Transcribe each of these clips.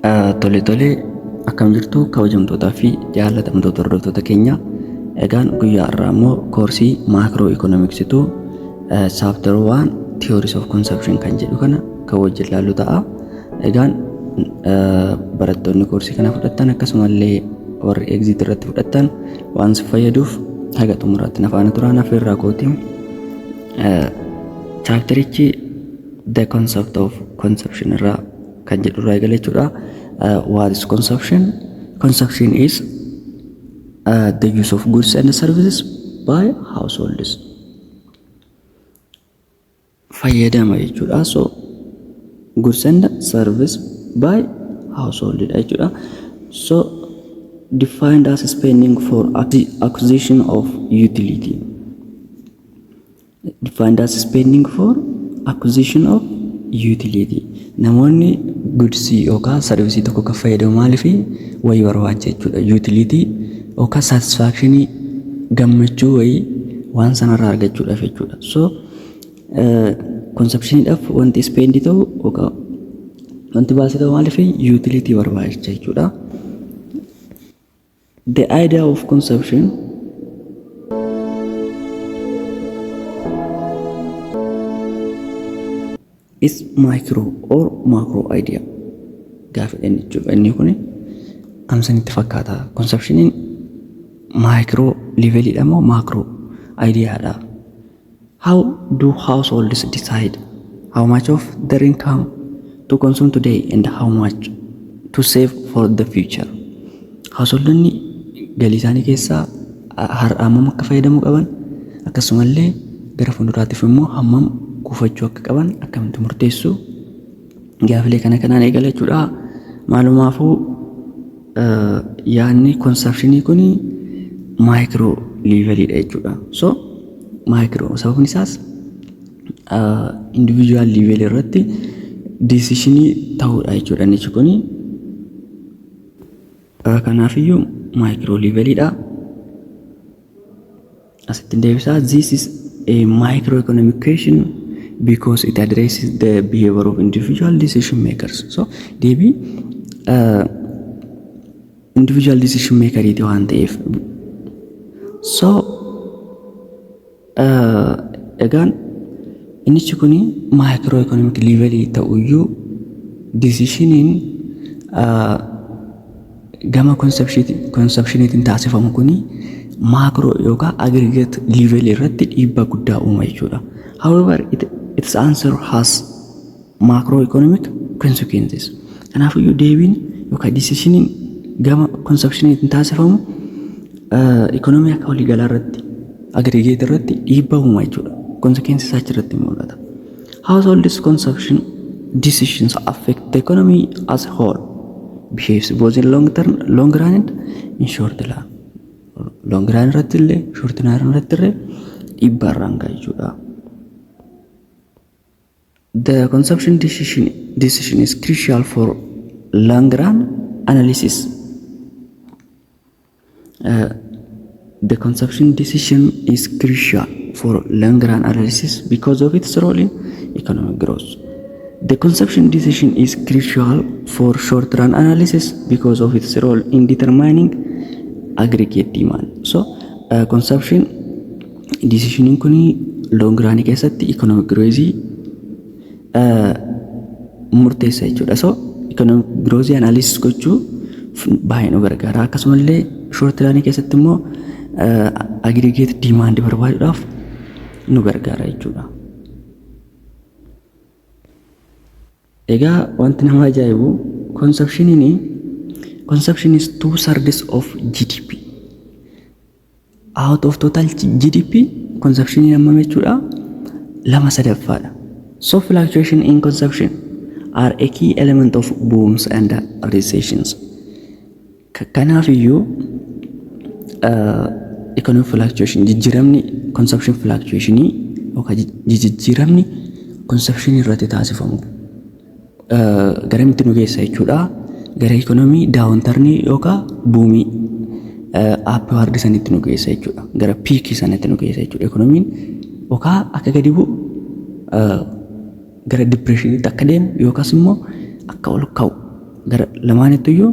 Tole tole, akkam jirtu kabajamtootaa fi jaallatamtoota hordoftoota keenya? Egaan guyyaa har'aa immoo koorsii macro economicsitu chapter 1 theories of consumption kan jedhu kana kan wajjin ilaallu ta'a. Egaan barattoonni koorsii kana fudhattan, akkasumallee warri exit irratti fudhattan, waan si fayyaduuf haga xumuraatti na faana turaan affeerraa kooti. Chapterichi the concept of consumption irraa kan jedhu irraa eegala jechuudha. What is consumption? Consumption is the use of goods and services by households. Fayyadama jechuudha. So goods and service by household dha jechuudha. So defined as spending for acquisition of utility. Defined as spending for acquisition of utility. Namoonni goodsii yookaan serviceii tokko kan fayyadamu maaliif? Wayii barbaacha jechuudha. Utility yookaan satisfactionii, gammachuu wayii waan sanarraa argachuudhaaf jechuudha. So consumptioniidhaaf wanti spend ta'u yookaan wanti baasii ta'u maaliif? Utility barbaacha jechuudha. The idea of consumption is micro or macro idea gaafa inni jechuudha. Inni kun amsanitti fakkaata. Consumptioniin micro leveliidha moo macro ideaadha? How do households decide how much of their income to consume today and how much to save for the future? Householdonni galii isaanii keessaa har'a hammam akka fayyadamuu qaban, akkasumallee gara fuulduraatiif immoo hammam kuufachuu akka qaban akkamitti murteessu? Gaafilee kana kanaan eegala jechuudha. Maalumaafuu yaadni consumptionii kun micro leveliidha jechuudha. So micro sababni isaas individual level irratti decisionii ta'uudha jechuudha inni kun. Kanaafiyyuu micro leveliidha. Asitti deebisaa, this is a microeconomic question because it addresses the behavior of individual decision makers. So deebii individual decision makeriiti waan ta'eef. So egaan innichi kuni microeconomic levelii ta'uyyuu, decisioniin gama consumptioniitiin taasifamu kuni macro yookaan aggregate level irratti dhiibbaa guddaa uuma jechuudha. However, its answer has macroeconomic consequences. Kanaafiyyuu deebiin yookaan decisioniin gama consumptioniitiin taasifamu ikonomii akka waliigalaa irratti, aggregate irratti dhiibbaa uuma jechuudha. Consequences achirratti mul'ata. Households consumption decisions affect the economy as a whole, behaves both in long term, long run and in short run. Long run irratti illee, short run irratti illee dhiibbaa irraan ga'a jechuudha. The consumption decision is crucial for long run analysis. The consumption decision is crucial for long run analysis because of its role in economic growth. The consumption decision is crucial for short run analysis because of its role in determining aggregate demand. So, consumption decision kun long run keessatti economic growth murteessa jechuudha. So, economic growth analysis gochuu baay'ee nu gargaara. Akkasumallee short run keessatti immoo aggregate demand barbaaduudhaaf nu gargaara jechuudha. Egaa wanti nama ajaa'ibu, consumptioniin, consumption is two thirds of GDP. Out of total GDP consumptioniin hammam jechuudha? Lama sadaffaadha. So fluctuation in consumption are a key element of booms and recessions. Kanaaf iyyuu economic fluctuation, jijjiiramni consumption fluctuationii yookaan jijjiiramni consumption irratti taasifamu garamitti nu geessa jechuudha? Gara economy downturnii yookaan boomii upward sanitti nu geessa jechuudha. Gara peakii sanatti nu geessa jechuudha. Economiin yookaan akka gadi bu'u, gara depressioniitti akka deemu, yookaas immoo akka ol ka'u. Gara lamaanittuyyuu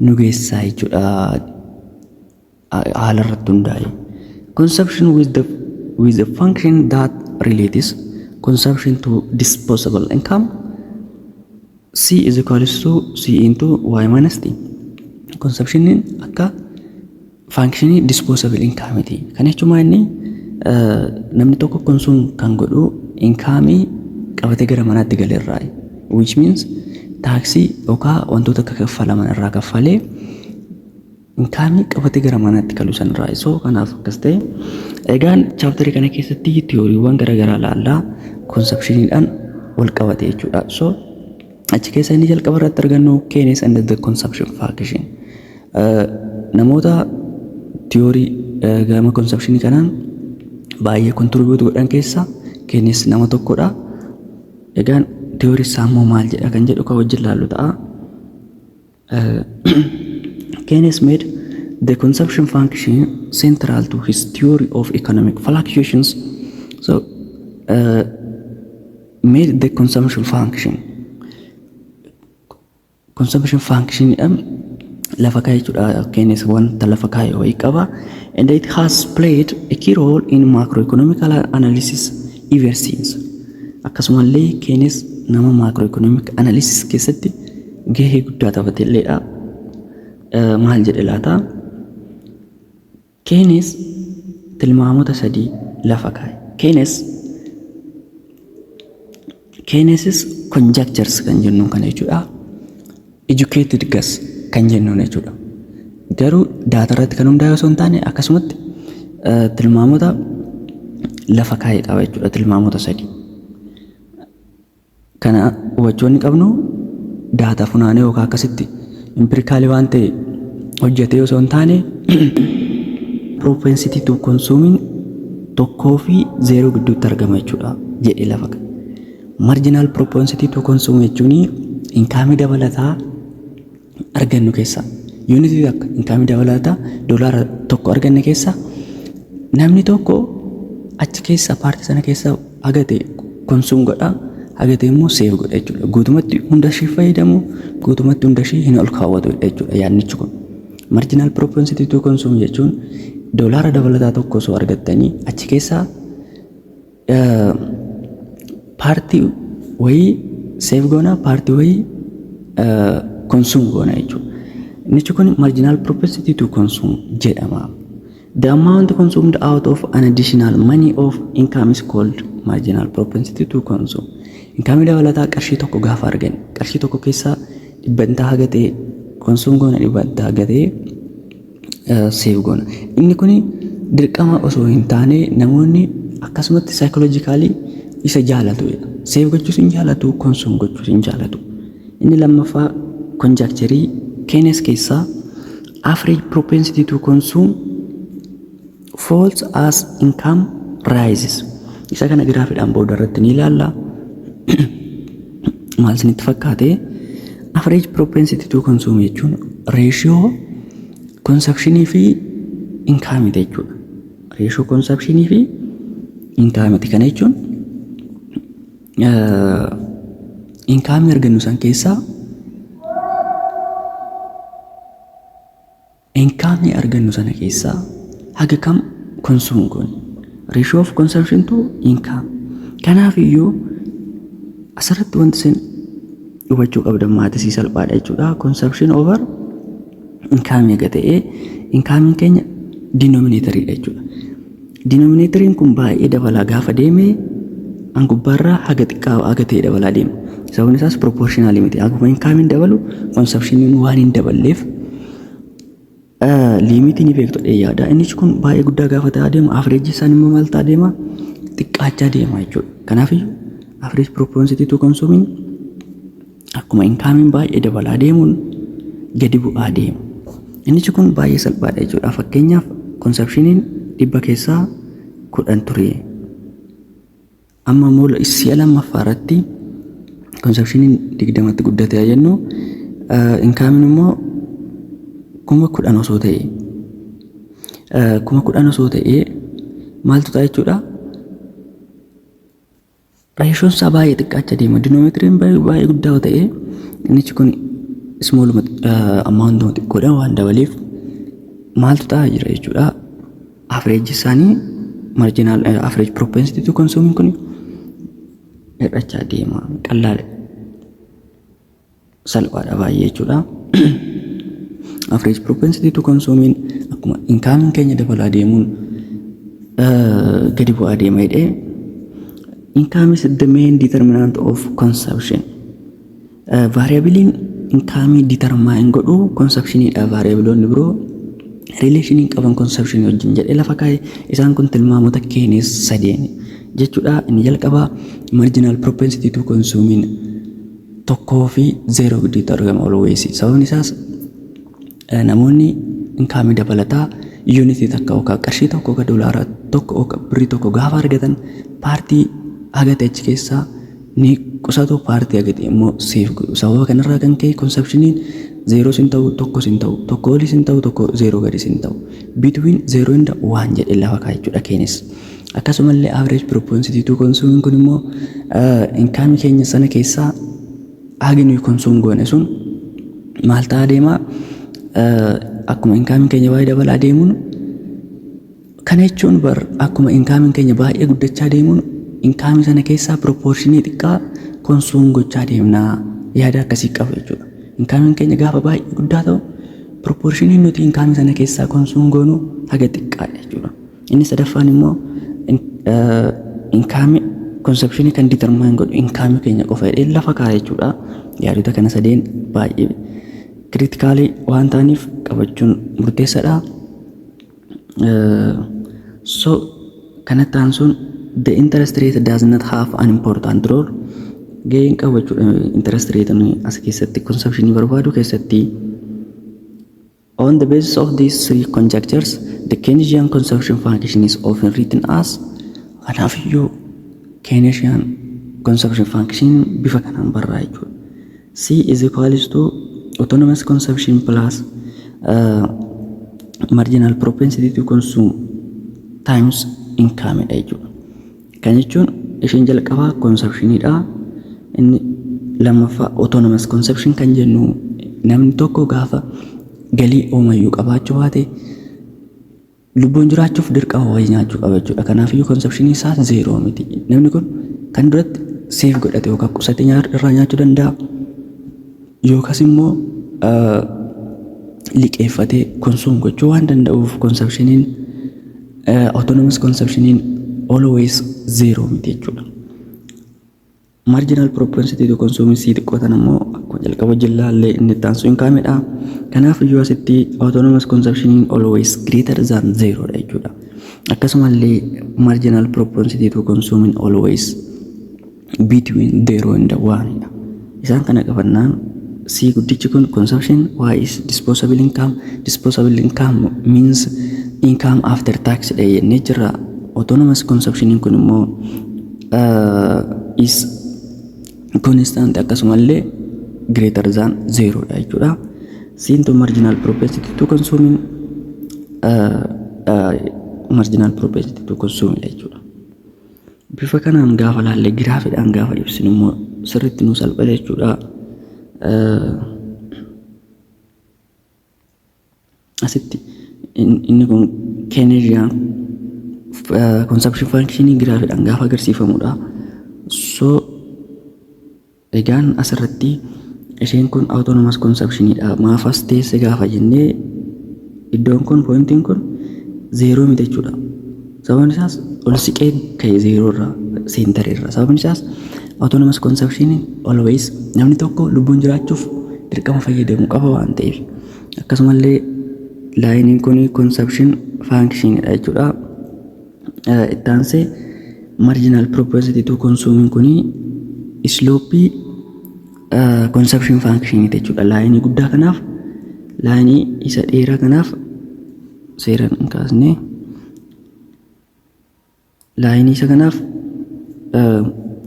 nu geessaa jechuudha haala irratti hundaa'e. Consumption with the function that relates consumption to disposable income, C is equals to C into Y minus T. Consumptioniin akka functionii disposable income. Kana jechuun inni namni tokko consume kan godhu incomeii qabatee gara manaatti galerraa, which means taaksii yookaan wantoota akka kaffalaman irraa kaffalee incomeii qabatee gara manaatti galu sanirraa. So kanaaf akkas ta'e. Egaan chapterii kana keessatti theoryiiwwan garaagaraa ilaallaa, consumptioniidhaan wal qabate jechuudha. So achi keessa inni jalqaba irratti argannu Keynes and the consumption function. Namoota theory gama consumptionii kanaan baay'ee contribute godhan keessa Keynes nama tokkodha. Egaan theory isaa immoo maal jedha kan jedhu kan wajjin ilaallu ta'a. Keynes made the consumption function central to his theory of economic fluctuations. So, made the consumption function. Consumption function lafa kaa'e jechuudha. Keynes wanta lafa kaa'e wayii qaba. And it has played a key role in macroeconomic analysis ever since. Akkasumallee Keynes nama macroeconomic analysis keessatti gahee guddaa taphate illeedha. Maal jedhe laata? Keynes tilmaamota sadii lafa kaa'e. Keynes's conjectures kan jennuun kana jechuudha. Educated guess kan jennuun jechuudha. Garuu data irratti kan hundaa'e osoo hin taane, akkasumatti tilmaamota lafa kaa'e qaba jechuudha, tilmaamota sadii. Kana hubachuu inni qabnu, data funaanee yookaan akkasitti empirically waan ta'e hojjetee osoo hin taane, propensity to consume 1 fi 0 gidduutti argama jechuudha jedhee lafa kaa'e. Marginal propensity to consume jechuun incomeii dabalataa argannu keessaa, unitii takka incomeii dabalataa $1 arganne keessaa, namni tokko achi keessa partii sana keessa hagate consume godha, hagate immoo save godha jechuudha. Guutumatti hunda ishee fayyadamu, guutumatti hunda ishee hin ol kaawwatu jechuudha yaadnichi kun. Marginal propensity to consume jechuun $1 dabalataa osoo argattanii, achi keessaa partii wayii save goona, partii wayii consume goona jechuudha. Inni kun marginal propensity to consume jedhama. The amount consumed out of an additional money of income is called marginal propensity to consume. Incomeii dabalataa qarshii 1 gaafa arganne, qarshii 1 keessaa dhibbantaa haga ta'e consume goona, dhibbantaa haga ta'e save goona. Inni kun dirqama osoo hin taane, namoonni akkasumatti psychologically isa jaalatu. Save gochuus hin jaalatu, consume gochuus hin jaalatu. Inni lammaffaa conjectureii Keynes keessaa average propensity to consume falls as income rises. Isa kana graphiidhaan booda irratti ni ilaalla. Maal isinitti fakkaate? Average propensity to consume jechuun ratio consumptionii fi incomeiiti jechuudha. Ratio consumptionii fi incomeiiti. Kana jechuun incomeii argannu san keessaa, incomeii argannu sana keessaa haga kam consume goone. Ratio of consumption to income. Kanaaf iyyuu asirratti wanti isin hubachuu qabdan mathsii salphaadha jechuudha. Consumption over incomeii eega ta'ee, incomeiin keenya denominatoriidha jechuudha. Denominatoriin kun baay'ee dabalaa gaafa deeme, an gubbaarraa haga xiqqaa haga ta'e dabalaa deema. Sababni isaas proportionalii miti. Haguma incomeiin dabalu consumptioniin waan hin daballeef, limitii ni beektu yaada. Inni kun baay'ee guddaa gaafa ta'aa deemu, averageii isaan immoo maal ta'aa deema? Xiqqaachaa deema jechuudha. Kanaafiyyuu average propensity to consume akkuma incomeiin baay'ee dabalaa deemuun gadi bu'aa deema. Inni kun baay'ee salphaadha jechuudha. Fakkeenyaaf, consumptioniin 10% ture. Amma immoo si'a lammaffaa irratti consumptioniin 20tti guddate jennu, incomeiin immoo 10,000 osoo ta'e, 10,000 osoo ta'e, maaltu ta'a jechuudha? Ratioon isaa baay'ee xiqqaachaa deema. Denominatoriin baay'ee guddaa ta'e, inni kun Small amount xiqqoodhaan waan dabaleef maaltu ta'aa jira jechuudha. Average isaanii, marginal average propensity to consume kun hir'achaa deema. Qallaadha. Salphaadha baay'ee jechuudha. Average propensity to consume akkuma income keenya dabalaa deemuun gadi bu'aa deema jedhee. Income is the main determinant of consumption. Variableiin income determine godhu consumptionidha. Variableoonni biroo relationii qaban consumption wajjin jedhee lafa kaa'e. Isaan kun tilmaamota Keynes sadeen jechuudha. Inni jalqabaa marginal propensity to consume 1 fi 0 gidduutti argama always. Sababni isaas namoonni income dabalataa unitii 1 yookaan qarshii 1 yookaan doolaara 1 yookaan birrii 1 gaafa argatan, partii haga ta'e achi keessaa ni qusatu, partii haga ta'e immoo save godhu. Sababa kanarraa kan ka'e consumptioniin zeros hin ta'u, tokkos hin ta'u, tokko olis hin ta'u, tokko zero gadis hin ta'u. Between zero and one jedhee lafa kaa'e jechuudha Keynes. Akkasumallee average propensity to consume kun immoo income keenya sana keessaa hagi nuyi consume goone sun maal ta'aa deemaa? Akkuma income keenya baay'ee dabalaa deemuun, kana jechuun bar akkuma income keenya baay'ee guddachaa deemuun income sana keessaa proportionii xiqqaa consume gochaa deemnaa yaada akkasii qaba jechuudha. Incomeiin keenya gaafa baay'ee guddaa ta'u, proportioniin nuti income sana keessaa consume goonu haga xiqqaadha jechuudha. Inni sadaffaan immoo income consumptionii kan determine godhu income keenya qofa jedhee lafa kaa'e jechuudha. Yaadota kana sadeen baay'ee criticalii waan ta'aniif qabachuun murteessaadha. So kanatti aansuun the interest rate does not have an important role, gaheen qabu jechuudha interest rate as keessatti consumptionii barbaadu keessatti. On the basis of these three conjectures, the Keynesian consumption function is often written as. Kanaafiyyuu Keynesian consumption function bifa kanaan barraa jechuudha. C is equals to autonomous consumption plus marginal propensity to consume times income dha jechuudha. Kan jechuun isheen jalqabaa consumptionidha. Inni lammaffaa autonomous consumption kan jennu namni tokko gaafa galii oomayyuu qabaachuu baate lubbuun jiraachuuf dirqama wayii nyaachuu qaba jechuudha. Kanaafiyyuu consumptionii isaa zero miti. Namni kun kan duratti save godhate yookaan qusate irraa nyaachuu danda'a. Yookaas immoo liqeeffatee consume gochuu waan danda'uuf consumptioniin, autonomous consumptioniin always zero miti jechuudha. Marginal propensity to consume C xiqqootan immoo akkuma jalqaba jillaallee inni itti aansu incomedha. Kanaaf iyyuu asitti autonomous consumption always greater than zero dha jechuudha. Akkasumallee marginal propensity to consume always between zero and one dha. Isaan kana qabannaan C guddichi kun consumption, Y is disposable income. Disposable income means income after tax dha jennee jirra. Autonomous consumption kun immoo is constant, akkasumallee greater than zero dha jechuudha. C'n to marginal propensity to consuming, marginal propensity to consume dha jechuudha. Bifa kanaan gaafa laalle, graphiidhaan gaafa ibsinu immoo sirriitti nu salphata jechuudha. Asitti inni kun Keynesian consumption functionii graphiidhaan gaafa agarsiifamudha. So egaan asirratti isheen kun autonomous consumptionidha. Maaf as teesse gaafa jennee, iddoon kun, pointiin kun zero miti jechuudha. Sababni isaas ol siqee ka'e zero irraa, center irraa. Sababni isaas autonomous consumption always namni tokko lubbuun jiraachuuf dirqama fayyadamuu qaba waan ta'eef. Akkasumallee lineiin kun consumption functionidha jechuudha. Itti aansee marginal propensity to consume kun slopeii consumption function jechuudha. Lineii guddaa kanaaf, lineii isa dheeraa kanaaf seeraan hin kaasne, lineii isa kanaaf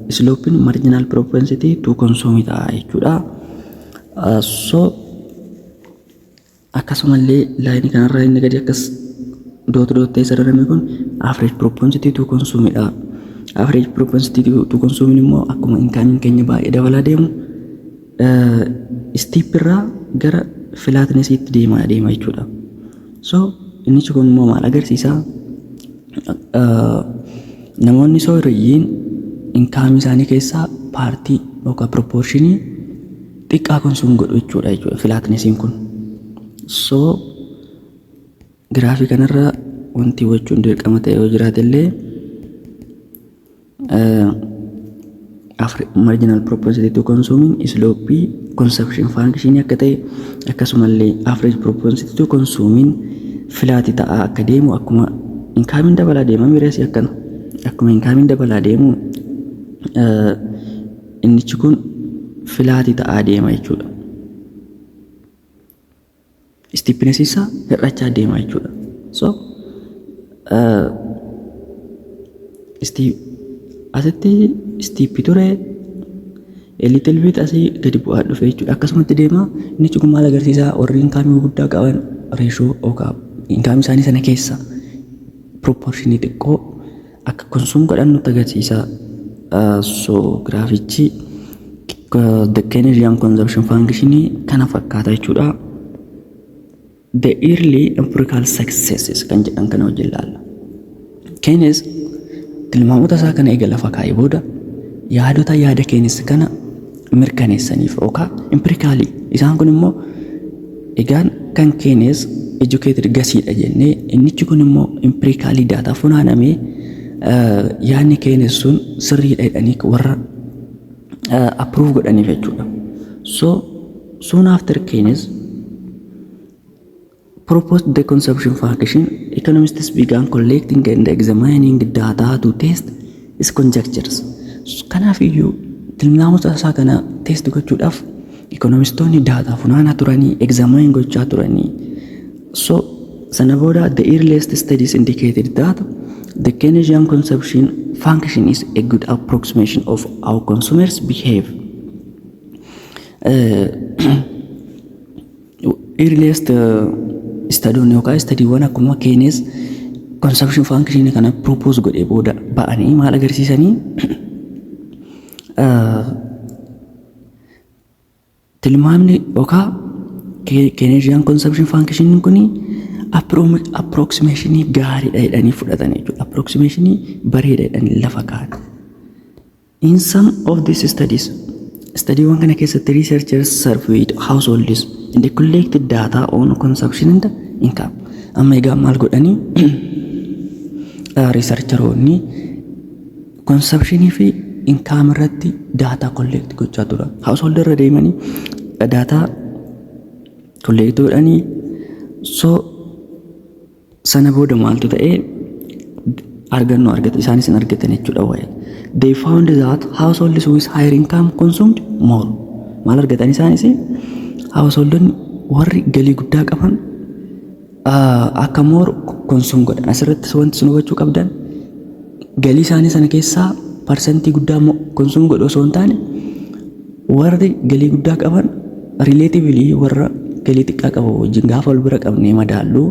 slopeiin marginal propensity to consume ta'a jechuudha. So akkasumallee lineii kanarraa inni gadi akkas dot dot ta'e sararame kun average propensity to consume dha. Average propensity to consume immoo akkuma incomeiin keenya baay'ee dabalaa deemu steep irraa gara flatnessiitti deemaa deema jechuudha. So innichi kun immoo maal agarsiisa? Namoonni sooreyyiin incomeii isaanii keessaa partii yookaan proportionii xiqqaa consume godhu jechuudha flatnessiin kun. So giraafii kanarra wanti hubachuun dirqama ta'e yoo jiraate illee, marginal propensity to consume slopeii consumption function akka ta'e, akkasumallee average propensity to consume flat ta'aa akka deemu, akkuma incomeiin dabalaa deema mireessi akkana, akkuma incomeiin dabalaa deemu innichi kun flat ta'aa deema jechuudha. Steepness isaa hir'achaa deema jechuudha. So asitti steep ture, little bit asii gadi bu'aa dhufe jechuudha. Akkasumatti deema. Inni kun maal agarsiisa? Warri incomeii guddaa qaban ratio yookaan incomeii isaanii sana keessa proportionii xiqqoo akka consume godhan nutti agarsiisa. So giraafichi the Keynesian consumption function kana fakkaata jechuudha. The early empirical successes kan jedhan kana wajjin ilaalla. Keynes tilmaamota isaa kana eega lafa kaa'ee booda, yaadota yaada Keynes kana mirkaneessaniif yookaan empirically, isaan kun immoo egaan kan Keynes educated guessiidha jennee, innichi kun immoo empirically data funaanamee yaadni Keynes sun sirriidha jedhanii warra approve godhaniif jechuudha. So soon after Keynes proposed the consumption function, economists began collecting and examining data to test his conjectures. Kanaaf iyyuu tilmaamota isaa kana test gochuudhaaf economistoonni data funaanaa turanii, examine gochaa turanii. So sana booda the earliest studies indicated that the Keynesian consumption function is a good approximation of how consumers behave. Earliest studyoonni yookaan studyiiwwan akkuma Keynes consumption function kana propose godhee booda ba'anii maal agarsiisanii? Tilmaamni yookaan Keynesian consumption function kun approximationii gaariidha jedhanii fudhatan jechuudha. Approximationii bareeda jedhanii lafa kaa'an. In some of these studies, studyiiwwan kana keessatti, researchers surveyed households and they collected data on consumption and income. Amma egaa maal godhanii? Researcheroonni consumptionii fi income irratti data collect gochaa turan. Household irra deemanii data collect godhanii. So sana booda maaltu ta'ee? Argannoo argatan, isaanis hin argatan jechuudha waa'ee. They found that households with higher income consumed more. Maal argatan isaanis? Householdonni warri galii guddaa qaban akka more consume godhan. Asirratti wanti sun hubachuu qabdan, galii isaanii sana keessaa percentii guddaa consume godhu osoo hin taane, warri galii guddaa qaban relatively warra galii xiqqaa qabu wajjin gaafa wal bira qabnee madaallu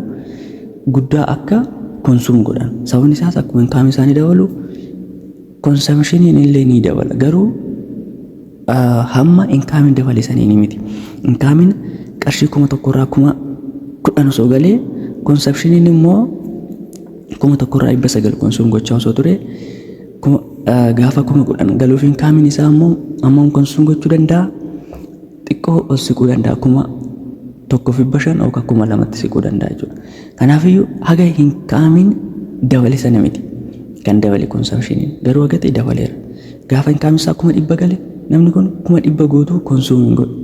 guddaa akka consume godhan. Sababni isaas akkuma incomeii isaanii dabalu consumptioniin illee ni dabala. Garuu hamma incomeiin dabale sanii ni miti. Incomeiin qarshii 1000 irraa 10,000 osoo galee, consumptioniin immoo 1000 irraa 900 consume gochaa osoo ture, gaafa 10,000 galuuf incomeiin isaa immoo hammam consume gochuu danda'a? Xiqqoo ol siquu danda'a, 1500 yookaan 2000tti siquu danda'a jechuudha. Kanaafiyyuu haga incomeiin dabale sana miti kan dabale consumptioniin, garuu haga ta'e dabaleera. Gaafa incomeiin isaa 100,000 gale, namni kun 100,000 guutuu consume hin godhu.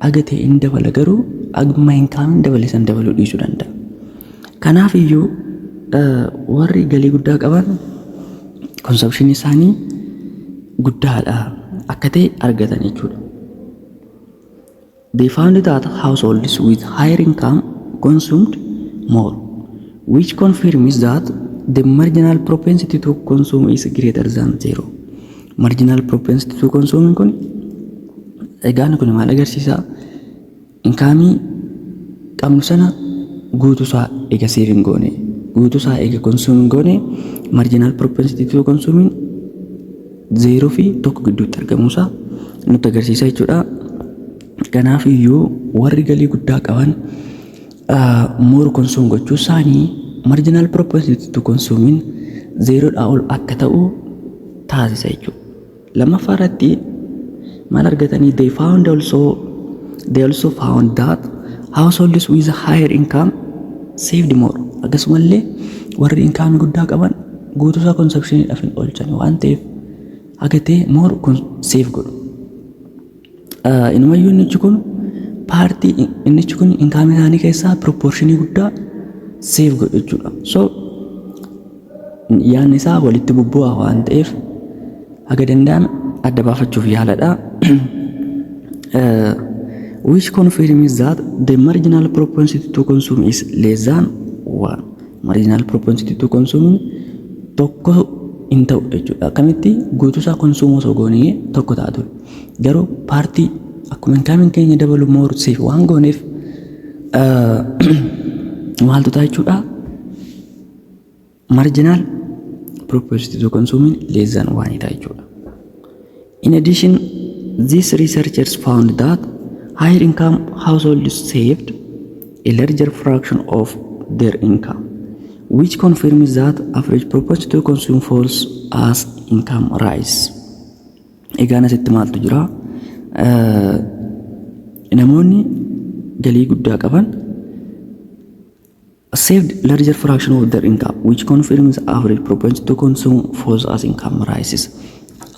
Haga ta'e hin dabala, garuu amma incomeiin dabale sana dabaluu dhiisuu danda'a. Kanaafiyyuu warri galii guddaa qaban consumptionii isaanii guddaadha akka ta'e argatan jechuudha. They found that households with higher income consumed more, which confirms that the marginal propensity to consume is greater than zero. Marginal propensity to consume kun egaan kun maal agarsiisa? Incomeii qabnu sana guutuusaa eega saving goone, guutuusaa eega consume goone, marginal propensity to consume zero fi tokko gidduutti argamuusaa nutti agarsiisa jechuudha. Kanaaf iyyuu warri galii guddaa qaban more consume gochuu isaanii marginal propensity to consume zerodhaa ol akka ta'u taasisa jechuudha. Lammaffaa irratti maal argatanii? They also found that households with higher income saved more. Akkasumallee warri income guddaa qaban guutuusaa consumptioniidhaaf hin oolchan waan ta'eef haga ta'e more save godhu. Inumayyuu innichi kun partii innichi kun income isaanii keessaa proportionii guddaa save godhu jechuudha. So yaadni isaa walitti bubbu'aa waan ta'eef haga danda'ame adda baafachuuf yaaladha. Which confirms that the marginal propensity to consume is less than one. Marginal propensity to consume tokko hin ta'u jechuudha. Akkamitti guutuusaa consume osoo goonee tokko ta'a ture. Garuu partii akkuma incomeiin keenya dabalu more save waan gooneef maaltu ta'a jechuudha? Marginal propensity to consume less than one ta'a jechuudha. In addition, these researchers found that higher income households saved a larger fraction of their income, which confirms that average propensity to consume falls as income rise. Egaan asitti maaltu jira? Namoonni galii guddaa qaban saved larger fraction of their income, which confirms average propensity to consume falls as income rises.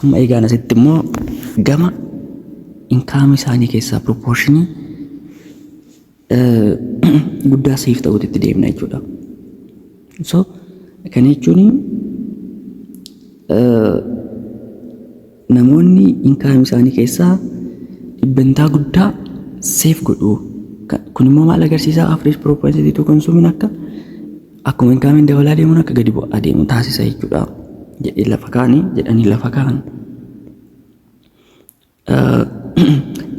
Amma egaan asitti immoo gama income isaanii keessaa proportionii guddaa save ta'uutti deemna jechuudha. So kana jechuun namoonni income isaanii keessaa dhibbantaa guddaa save godhu. Kun immoo maal agarsiisa? Average propensity to consume akka akkuma incomeiin dabalaa deemuun akka gadi bu'aa deemu taasisa jechuudha. Jedhee lafa kaa'anii jedhanii lafa kaa'an.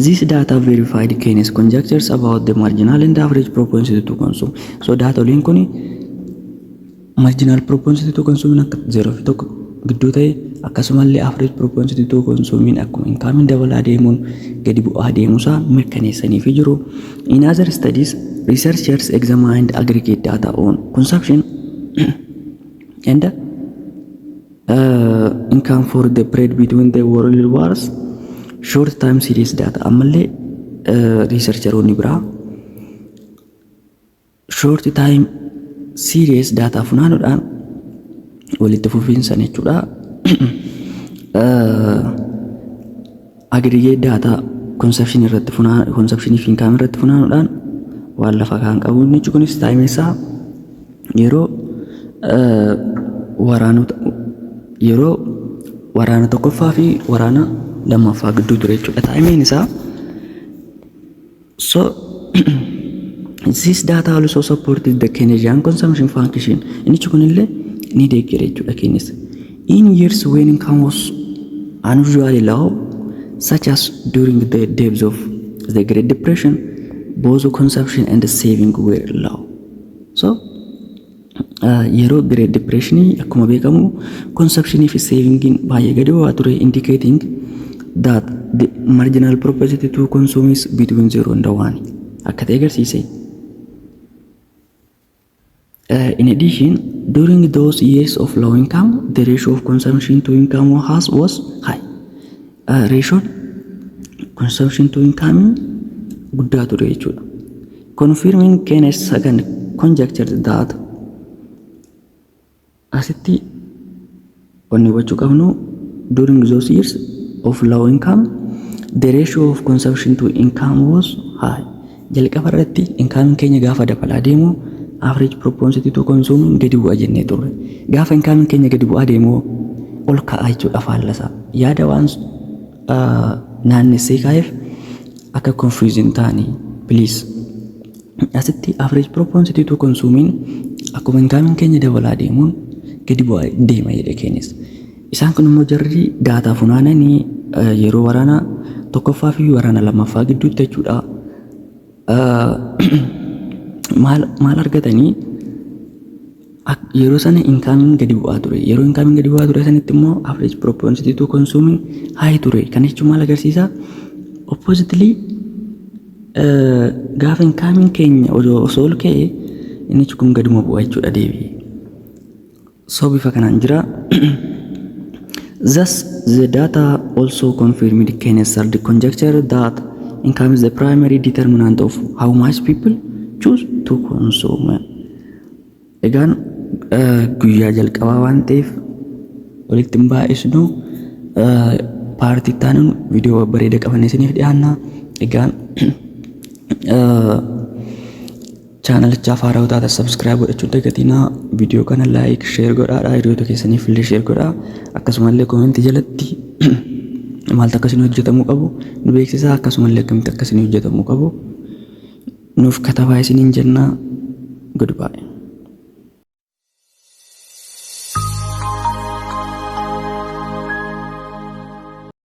This data verified Keynes' conjectures about the marginal and average propensity to consume. So daatoliin kun marginal propensity to consume akka 0 fi 1 gidduu ta'e, akkasumallee average propensity to consume akkuma incomeiin dabalaa deemuun gadi bu'aa deemuusaa mirkaneessaniifi jiru. In other studies, researchers examined aggregate data on consumption and income for the period between the world wars, short time series data. Ammallee researcheroonni biraa short time series data funaanuudhaan walitti fufiinsan jechuudha. Aggregate data consumption irratti funaa consumption fi income irratti funaanuudhaan waan lafa kaan qabu. Inni kunis time isaa yeroo waraanota yeroo waraana tokkoffaa fi waraana lammaffaa gidduu ture jechuudha timeiin isaa. So this data also supported the Keynesian consumption function. Inni kunillee ni deeggere jechuudha Keynes. In years when income was unusually low, such as during the depths of the Great Depression, both consumption and saving were low. So yeroo Great Depression akkuma beekamu consumptionii fi savingiin baay'ee gadi bu'aa ture, indicating that the marginal propensity to consume is between 0 and 1 akka ta'e agarsiise. In addition, during those years of low income, the ratio of consumption to income was high. Ratio consumption to income guddaa ture jechuudha. Confirming Keynes' second conjecture that asitti wanni hubachuu qabnu, during those years of low income, the ratio of consumption to income was high. Jalqaba irratti income keenya gaafa dabalaa deemu average propensity to consume gadi bu'a jennee turre. Gaafa income keenya gadi bu'aa deemu ol ka'a jechuudha faallasaa. Yaada waan naannessee kaa'eef akka confusion ta'anii please. Asitti average propensity to consume akkuma income keenya dabalaa deemuun gadi bu'aa deema jedhe Keynes. Isaan kun immoo jarri data funaananii yeroo waraana tokkoffaa fi waraana lammaffaa gidduutti jechuudha. Maal maal argatanii? Yeroo sana incomeiin gadi bu'aa ture. Yeroo incomeiin gadi bu'aa ture sanitti immoo average propensity to consume high ture. Kana jechuun maal agarsiisa? Oppositely Gaafa incomeiin keenya osoo ol ka'e, inni kun gaduma bu'a jechuudha deebi'ee. So bifa kanaan jira. Thus, the data also confirmed Keynes' third conjecture that income is the primary determinant of how much people choose to consume. Egaan guyyaa jalqabaa waan ta'eef walitti hin baay'isnu. Partii itti aanuun viidiyoo babbareeda qabannee isiniif dhiyaanna. Egaan channelichaaf haaraa taatan subscribe godhachuu dagatinaa. Viidiyoo kana like, share godhaadha. Hiriyoota keessaniif illee share godhaa. Akkasumallee commentii jalatti maaltu akka isin hojjetamuu qabu nu beeksisaa. Akkasumallee akkamitti akka isin hojjetamuu qabu nuuf katabaa isiniin jennaa. Goodbye.